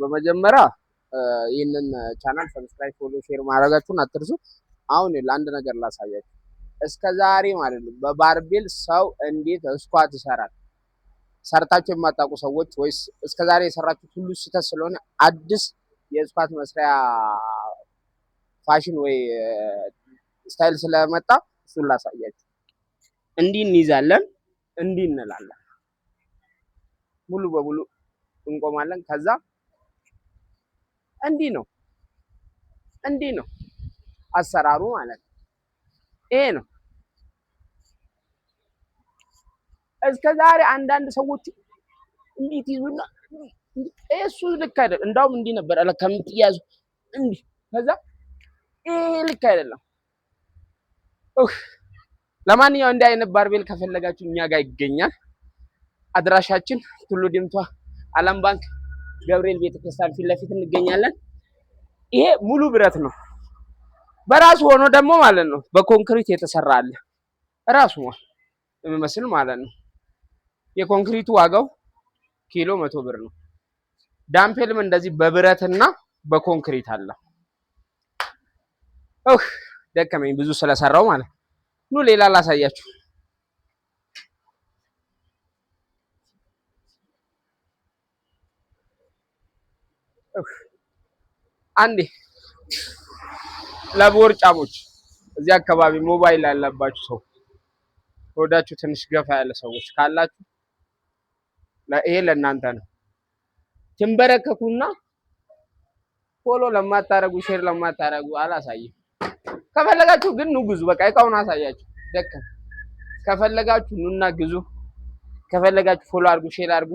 በመጀመሪያ ይህንን channel subscribe፣ follow፣ share ማድረጋችሁን አትርሱ። አሁን ለአንድ ነገር ላሳያችሁ። እስከ ዛሬ ማለት ነው በ barbell ሰው እንዴት squat ይሰራል? ሰርታችሁ የማታውቁ ሰዎች ወይስ እስከ ዛሬ የሰራችሁት ሁሉ ስህተት ስለሆነ አዲስ የ squat መስሪያ ፋሽን ወይ style ስለመጣ እሱን ላሳያችሁ። እንዲህ እንይዛለን፣ እንዲህ እንላለን፣ ሙሉ በሙሉ እንቆማለን። ከዛ እንዲህ ነው፣ እንዲህ ነው አሰራሩ ማለት ነው። ይሄ ነው። እስከ ዛሬ አንዳንድ ሰዎች እንዴት ይዙና እሱ ልክ አይደለም። እንዳውም እንዲህ ነበር አለ ከምትያዙ እንዲህ፣ ከዛ ይሄ ልክ አይደለም። ለማንኛውም እንዲህ አይነት barbell ከፈለጋችሁ እኛ ጋር ይገኛል። አድራሻችን ቱሉ ዲምቱ ዓለም ባንክ ገብርኤል ቤተክርስቲያን ፊት ለፊት እንገኛለን። ይሄ ሙሉ ብረት ነው። በራሱ ሆኖ ደግሞ ማለት ነው በኮንክሪት የተሰራ አለ ራሱ የሚመስል ማለት ነው። የኮንክሪቱ ዋጋው ኪሎ 100 ብር ነው። Dumbbell ም እንደዚህ በብረትና በኮንክሪት አለ። ኡህ ደከመኝ ብዙ ስለሰራው ማለት ነው። ኑ ሌላ ላሳያችሁ። አንዴ ለቦርጫሞች እዚህ አካባቢ ሞባይል ያለባችሁ ሰው፣ ሆዳችሁ ትንሽ ገፋ ያለ ሰዎች ካላችሁ ይሄ ለእናንተ ነው። ትንበረከኩና follow ለማታረጉ፣ share ለማታረጉ አላሳይም። ከፈለጋችሁ ግን ኑ ግዙ። በቃ እቃውን አሳያችሁ። ደከም ከፈለጋችሁ ኑና ግዙ። ከፈለጋችሁ follow አድርጉ፣ share አድርጉ።